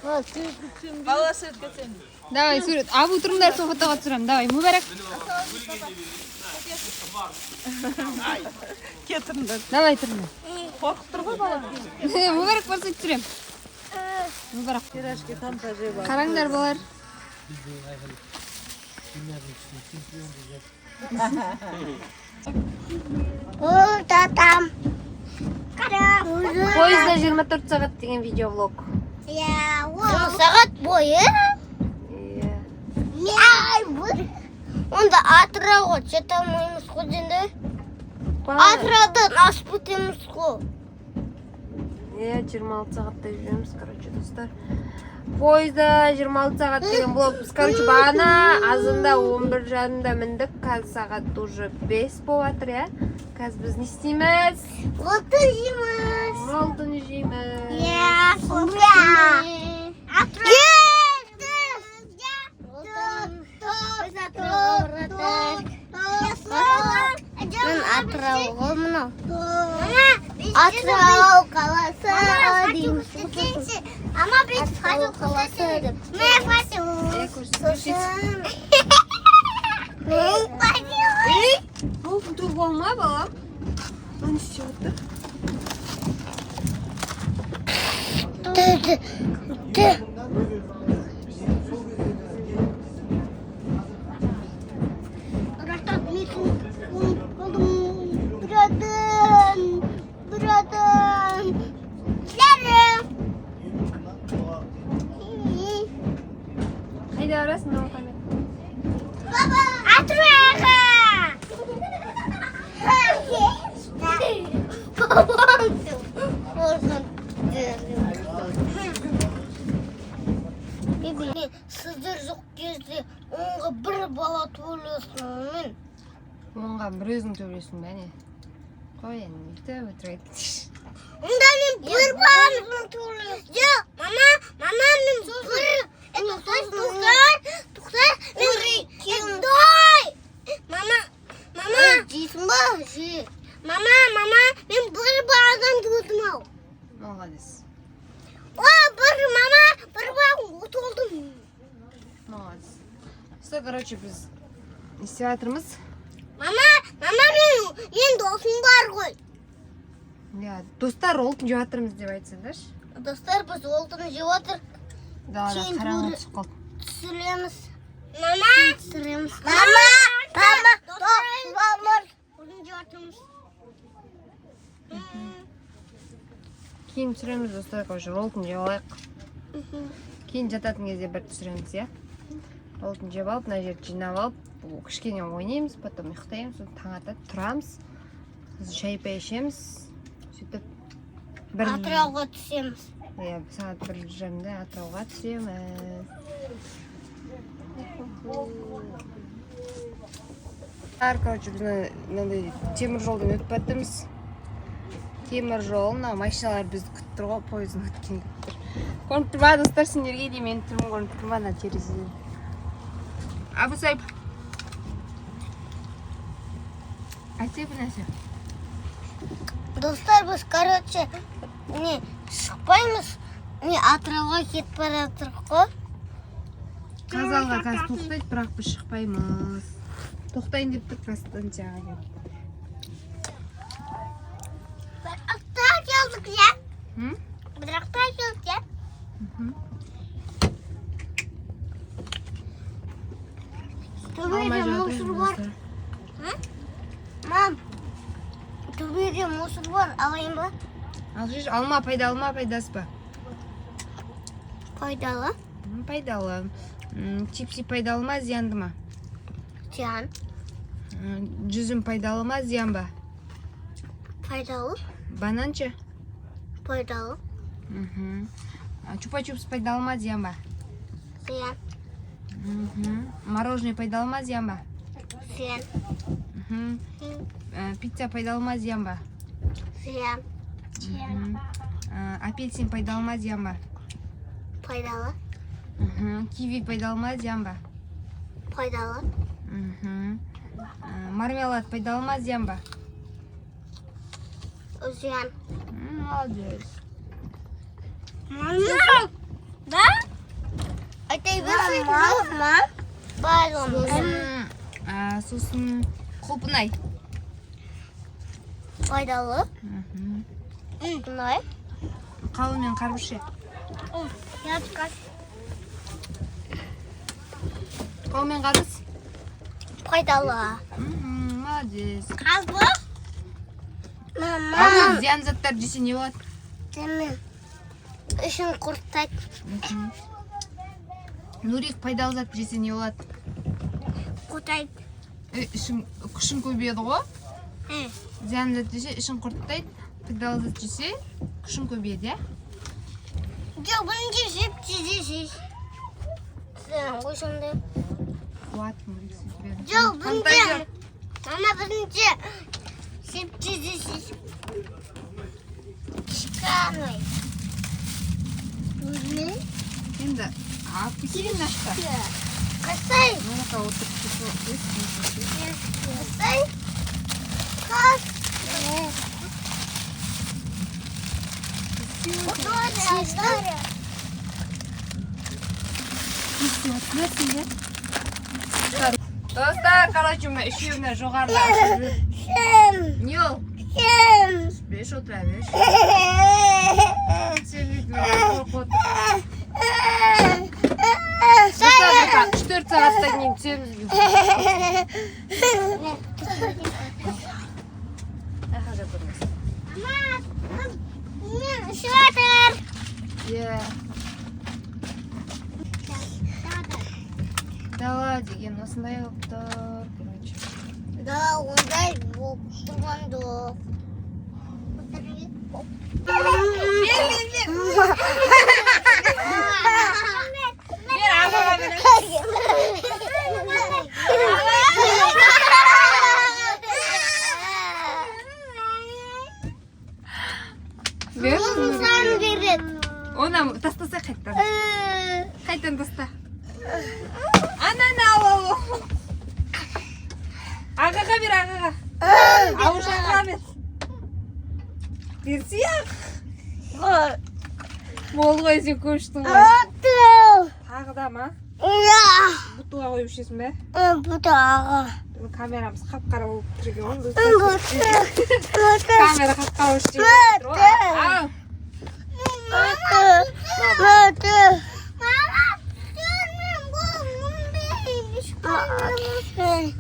Бала суретке түсемін. Давай сурет. Абу, тұрыңдар, сол фотоға түсіремін. Давай, Мүбәрак. Кетіріңдер. Давай, тұрыңдар. Қорқып тұр ғой бала. Мүбәрак барса түсіремін. Мүбәрак. Пирожки там тоже бар. Қараңдар, балалар. О, татам. Қара. Пойызда 24 сағат деген видеоблог. Иә, ол сағат бойы. Иә. Ай, онда Атырауға жете алмаймыз ғой енді. Атыраудан асып кетеміз ғой. Иә, 26 сағаттай жүреміз, короче, достар. Пойызда 26 сағат деген блог. Біз, короче, бағана азанда 11:30-да міндік. Қазір сағат уже 5 болып жатыр, иә. Қазір біз не істейміз? Отын жейміз. Роллтон жейміз. Иә, иә. Келді. Мен Атырау ғой мынау. Атырау қаласы дейміз. Ама біз Атырау қаласы деп. Мен Көрсетші. Роллтон төгіп алма, балам. Мына не істеп отыр? Братан, братан, братан. Қайда барасың, Нұрмұхамед? Атырауға. Бабам. Мен сіздер жоқ кезде 10-ға бір бала төлесін мен. 10-ға бір өзің төлесің бе, не? Қой енді, өйтіп өтірік айтып. Онда мен бір баланы төлесін. Жоқ, мама, мама, мен бір. Тоқтай, тоқтай, тоқтай. Мен той. Мама, мама. Жейсің ба? Же. Мама, мама, мен бір баладан төлдім ау. Молодец. О, бір мама, бір баладан толдым. Молодец. Все, короче, біз не істеп жатырмыз? Мама, мама, мен досым бар ғой. Иә, достар, роллтон жеп жатырмыз деп айтсаңдаршы. Достар, біз роллтон жеп жатыр. Далада Кейін қараңғы тура- түсіп қалды. Түсіреміз. Мама. Түсіреміз. Мама, мама, мама. Роллтон жеп жатырмыз. Кейін түсіреміз, достар, короче, роллтон жеп алайық. Кейін жататын кезде бір түсіреміз, иә. Роллтон жеп алып, мына жерді жинап алып, кішкене ойнаймыз, потом ұйықтаймыз, сосын таң атады, тұрамыз. Сосын шай пай ішеміз. Сөйтіп бір Атырауға түсеміз. Иә, сағат 1:30-да Атырауға түсеміз. Короче, біз мынандай темір жолдан өтіп жатырмыз. Темір жол, мына машиналар бізді күтіп тұр ғой, пойыздың өткенін күтіп тұр. Көрініп тұр ма, достар, сендерге де менің түрім көрініп тұр ма ана терезеден? Абу Сайып. Айтсай бір нәрсе. Достар, біз, короче, не шықпаймыз, не Атырауға кетіп бара жатырмық қой. Қазалға қазір тоқтайды, бірақ біз шықпаймыз. Тоқтайын деп тұр станцияға келіп. Бірақта келдік, иә? М? Бірақта келдік, иә? Мхм. Төбеде Алмай мусор жатырмыз, бар. достар. Мам, төбеде мусор бар, алайын ба? Ал жеш, алма пайдалы ма, пайдасыз ба? Пайдалы. Пайдалы. Чипси пайдалы ма, зиянды ма? Зиян. Жүзім пайдалы ма, зиян ба? Пайдалы. Банан ше? Пайдалы. Мхм. Чупа-чупс пайдалы ма, зиян ба? Зиян. Мхм. Мороженое пайдалы ма, зиян ба? Зиян. Мхм. Пицца пайдалы ма, зиян ба? Зиян. Мхм. Апельсин пайдалы ма, зиян ба? Пайдалы. Мхм. Киви пайдалы ма, зиян ба? Пайдалы. Мхм. Мармелад пайдалы ма, зиян ба? Зиян. Молодец. Мама. Да? Это мама. Сосын, сосын құлпынай. Пайдалы. Ұнай. Қауын мен қарбыз ше? Я. Қауын мен қарбыз. Пайдалы. Молодец. Қарбыз. Мама. Ал зиян заттар жесе не болады? Темен. Ішін құртайды. Нурик, пайдалы зат жесе не болады? Құртайды. Ішің, күшің көбейеді ғой. Зиян зат жесе, ішің құрттайды. Пайдалы зат жесе, күшің көбейеді, иә? Жоқ, бірінші жеп жейсіз. Сен ғой сондай. Қуат, Нурик сөйтіп. Жоқ, бірінші. Мама, бірінші жеп жейсіз. Шикарный. Енді алып кетейін мына жақта. Қасай. Мына жаққа отырып кетіп. Қасай. Қас. История. Не істеп жатсыңдар сендер? Достар, короче, мына үшеуі мына жоғарыда ашып жүр. Не ол? Беш, отыра берші. Сен өйтіп қорқып отыр. Достар, 3-4 сағаттан кейін түсеміз. Аха, жатырмыз. Мен ішіп жатыр. Иә. Дала деген осындай болып тұр, короче. Да, ондай болып тұрған жоқ. Бер, бер, бер. Бер, ағаға бер. Бер. Саған береді. Оны тастаса қайтадан. Қайтадан таста. Ананы ал, ал, ал. Ағаға бер, ағаға. Аушанға бер. Берсе ақ. Болды ғой, сен көштің ғой. Тағы да ма? Бұтыға қойып ішесің бе? Бұтағы. Біздің камерамыз қап-қара болып тұр екен ғой, достар. Камера қап-қара болып тұр ғой. Ау.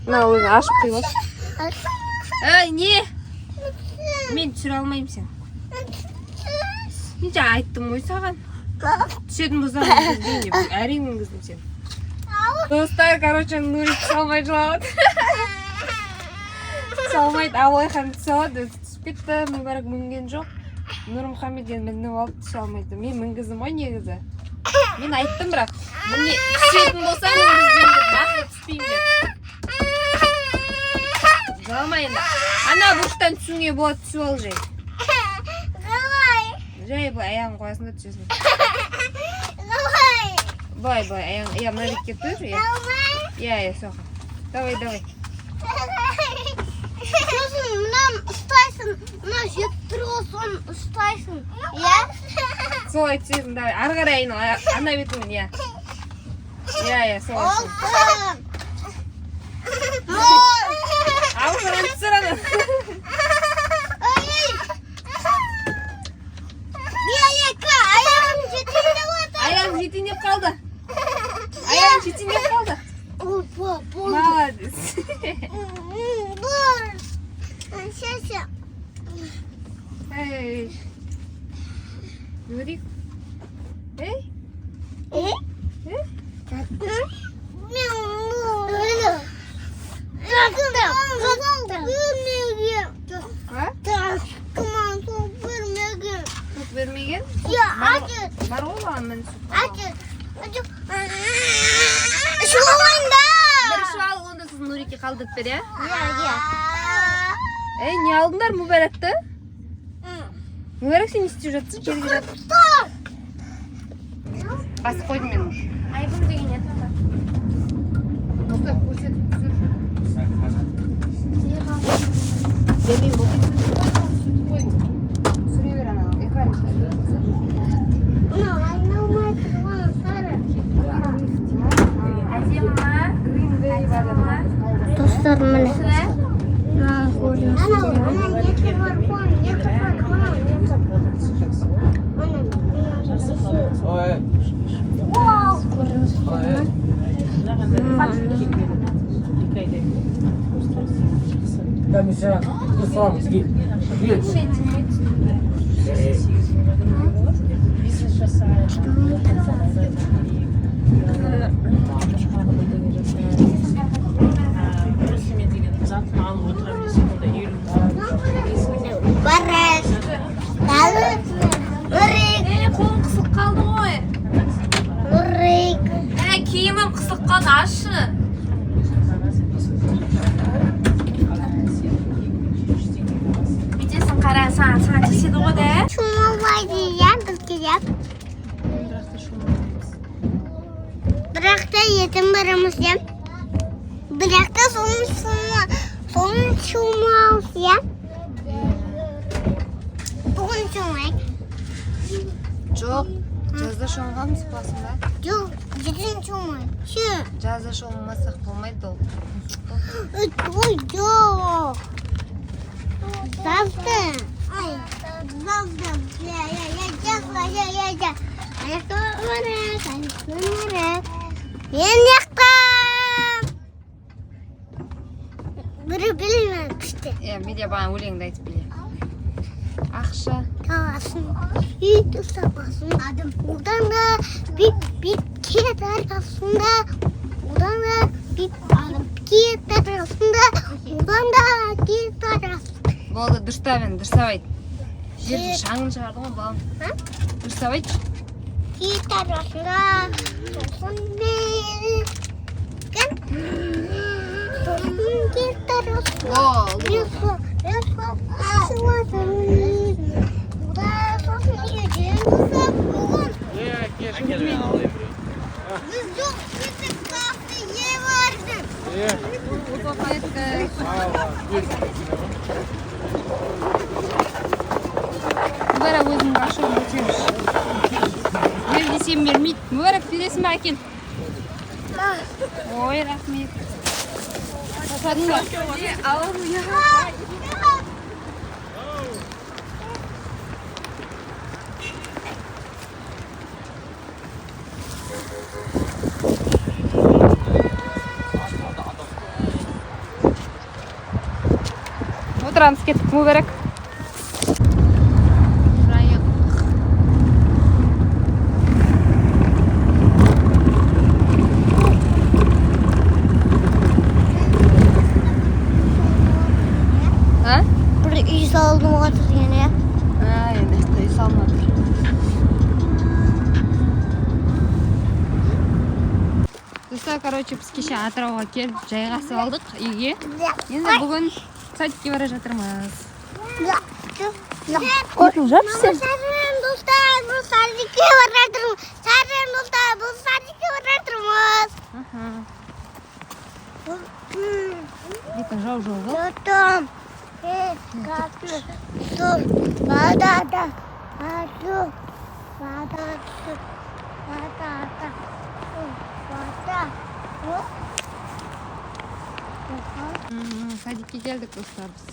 Мына өзің ашып құйып алшы. Ей, не? Мен түсіре алмаймын сен. Мен жаңа айттым ғой саған. Түсетін болсаң мінгізбеймін деп. Әрең мінгіздім сені. Достар, короче, Нурик түсе алмай жылап. Түсе алмайды. Абылайхан түсе алады, өзі түсіп кетті. Мүбәрак мінген жоқ. Нұрмұхамед енді мініп алып түсе алмайды. Мен мінгіздім ғой негізі. Мен айттым бірақ. Міне, түсетін болсаң мінгізбеймін деп. Нақыл түспеймін деп. Жылама енді. Ана бұрыштан түсуіңе болады, түсіп ал жай. Жай былай аяғын қоясың да түсесің. Былай, былай аяғын, иә, мына бетке тұр, иә. Иә, иә, соға. Давай, давай. Сосын мына ұстайсың, мына жеп тұр ғой, соны ұстайсың. Иә? Солай түсесің, давай. Ары қарай айнал, ана бетіңмен, иә. Иә, иә, солай. Алтын. Аузынан түсір ана. Bir екі, аяғым жетейін деп отыр. Аяғың жетейін деп қалды. Аяғың жетейін деп қалды. Опа, болды. Молодец. Бұл. Шеше. Эй. Нурик. Эй. Э? Эй. Мен А? Бермеген. Сок бермеген? Я, Бар әкел. Бар ғой маған, міне, сүт. Әкел. Ішіп алайын да. Бір ішіп ал, онда сосын Нурикке қалдырып бер, иә? Иә, иә. Ей, не алдыңдар Мүбәракты? Мүбәрак, сен не істеп жатсың? Жерге жатып. Басып қойдым мен. Айбын деген не тағы? Достар, көрсетіп түсір. Бермеймін, болды. Сүт қойдым. Түсіре бер ананы. Мынау айналмай тұрған сары. Әдемі ма? Әдемі ма? Достар, міне. Анау, ана екі бар қой, екі бар қой, екі. Ана, Ой, вау! Ой. Комиссия, саламыз, кел. Кел. Бизнес жасайды. Осымен деген затын алып отырамын десек, онда 50. Барас. Далы. Нұрик. Е, қолым қысылып қалды ғой. Нұрик. Ә, киімім қысылып қалды, ашшы. Бүйтесің, қара, саған тиіседі ғой да. Шумалайды, иә, бізге иә. Бірақ та шомылмаймыз. Бірақ та ертең барамыз, иә. Бірақ та соның шумалыз, иә. Бүгін шумайық. Жоқ, жазда шомылғанбыз, қуасың ба? Жоқ, ертең шумайық. Ше. Жазда шомылмасақ болмайды ол. Ой, жоқ. Завтра. Ай, завтра. Я, я, я, я, я, я, я. Аяқта барайық, аяқта барайық. Мен жақта. Біреу білмеймін күшті. Иә, мен де бағана өлеңді айтып биле. Ақша. Табасын, үйді табасын. Одан да бит бит кет арасында. Одан да бит бит кет арасында. Одан да кет арасында. Болды, дұрыстап енді, дұрыстап айт. Жердің шаңын шығардың ғой, балам. А? Дұрыстап айтшы. Кет арасында. Сосын мен. Сосын кет арасында. Болды. Мен сол, мен сол, сосын одан сосын үйден сосын бүгін біз жоқ кетіп кафеге бардық. Кеттік. Мүбәрак, өзіңнің ашуын көтерші. Бер десем бермейді. Мүбәрак, бересің бе, әкел. Ой, рахмет. Шаршадың ба? Отырамыз, кеттік, Мүбәрак. Жайық. А? Бір үй салынып жатыр екен, иә. А, енді үй салынып жатыр. Достар, короче, біз кеше Атырауға келіп жайғасып алдық үйге. Енді бүгін садикке бара жатырмыз. Бетін жапшы сен. Сәлем, достар, бұл садикке бара жатырмыз. Сәлем, достар, бұл садикке бара жатырмыз. Бетін жау жау қыл. Тұтым. Тұр, бадада, ату, бадады, бадада, бада, Садикке келдік, достар, біз.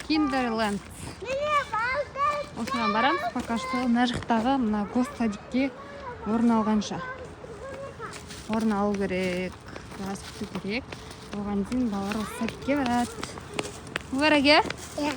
Киндерленд. Міне балдар. Осыған барамыз пока что, мына жақтағы мына госсадикке орын алғанша. Орын алу керек, біраз күту керек. Оған дейін балалар осы садикке барады. Мүбәрак, иә? Иә.